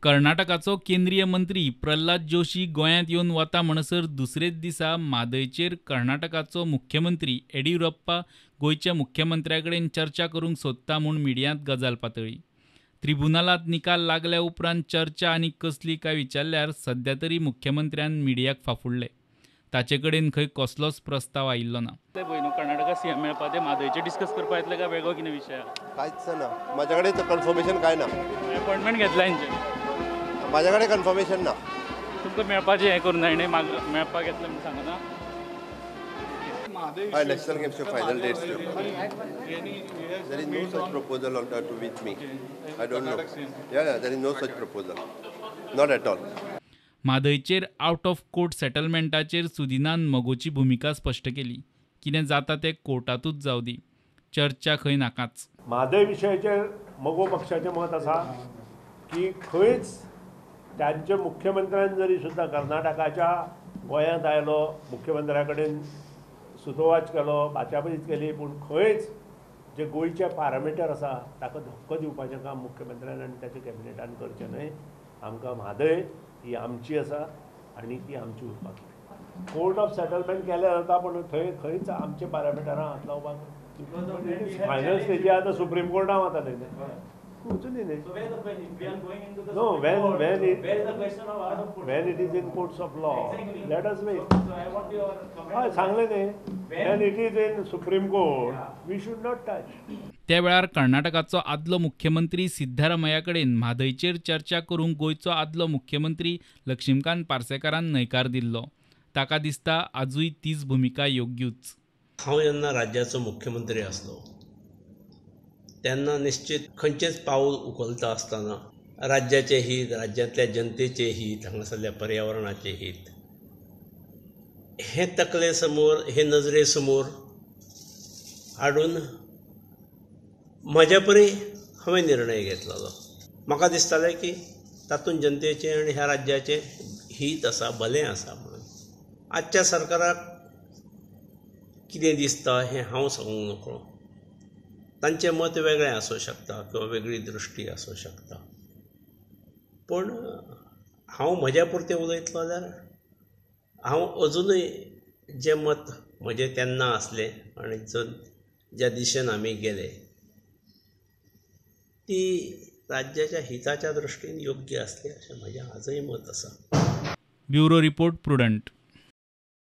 कर्नाटकाचो केंद्रीय मंत्री प्रल्हाद जोशी गोंयांत येवन वता म्हणसर दुसरेच दिसा म्हादयचेर कर्नाटकाचो मुख्यमंत्री येडियुरप्पा गोंयच्या मुख्यमंत्र्या कडेन चर्चा करूंक सोदता म्हूण मिडियांत गजाल पातळ्ळी. त्रिबुनालांत निकाल लागल्या उपरांत चर्चा आनी कसली काय विचारल्यार सध्या तरी मुख्यमंत्र्यान मिडियाक फाफुडले. ताचे कडेन खंय कसलोच प्रस्ताव आयिल्लो ना. कर्नाटका सीएम मेळपा ते म्हादयचेर डिस्कस करपा येतले काय वेगळो कितें विशय? कांयच ना, म्हाज्या कडेन कन्फर्मेशन कांय ना. अपॉयंटमेंट घेतला हेंचे? म्हाज्या कडेन कन्फर्मेशन ना. तुमकां मेळपाचें हें करूं जाय न्ही, मेळपाक येतलें म्हूण सांगना. हय, national गेम्सच्यो final dates. There is no such proposal on to with me. I don't know. Yeah, there is no such proposal. Not at all. म्हादयचेर out of court सेटलमेंटाचेर सुदिनान मगोची भुमिका स्पश्ट केली. कितें जाता तें कोर्टांतूच जावं दी, चर्चा खंय नाकाच. म्हादय विशयाचेर मगो पक्षाचें मत आसा की खंयच तांच्या मुख्यमंत्र्यान जरी सुद्दां कर्नाटकाच्या गोंयांत आयलो, मुख्यमंत्र्या कडेन सुतोवाच केलो, बाचाबीच केली, पूण खंयच जे गोंयचे पारामिटर आसा ताका धक्को दिवपाचें काम मुख्यमंत्र्यान आनी ताच्या कॅबिनेटान करचें न्हय. आमकां म्हादय ही आमची आसा आनी ती आमची उरपाक जाय. कोर्ट ऑफ सेटलमेंट केल्यार जाता, पूण थंय खंयच आमच्या पारामिटरां हात लावपाक फायनल स्टेजी आतां सुप्रीम कोर्टान वता न्हय तें. वचून न्हय. No, when it is in courts of law, let us wait. हय, सांगलें न्हय, when it is in Supreme Court, we should not touch. त्या वेळार कर्नाटकाचो आदलो मुख्यमंत्री सिद्धारमया कडेन म्हादयचेर चर्चा करूंक गोंयचो आदलो मुख्यमंत्री लक्ष्मीकांत पार्सेकारान न्हयकार दिल्लो. ताका दिसता आजूय तीच भुमिका योग्यूच. हांव जेन्ना राज्याचो मुख्यमंत्री आसलो तेन्ना निश्चित खंयचेंच पावल उखलता आसतना राज्याचें हीत, राज्यांतल्या जनतेचें हीत, हांगासरल्या पर्यावरणाचें हीत हें तकले समोर, हे नजरे समोर हाडून म्हज्या परी हांवें निर्णय घेतलेलो. म्हाका दिसतालें की तातूंत जनतेचें आनी ह्या राज्याचें हीत आसा, भलें आसा म्हणून. आजच्या सरकाराक कितें दिसता हें हांव सांगूंक नकळो. तांचें मत वेगळें आसूं शकता किंवा वेगळी दृश्टी आसूं शकता, पूण हांव म्हज्या पुरतें उलयतलो जाल्यार हांव अजुनूय जें मत म्हजें तेन्ना आसलें आनी ज्या दिशेन आमी गेले ती राज्याच्या हिताच्या दृश्टीन योग्य आसली अशें म्हजें आजूय मत आसा. Bureau report, Prudent.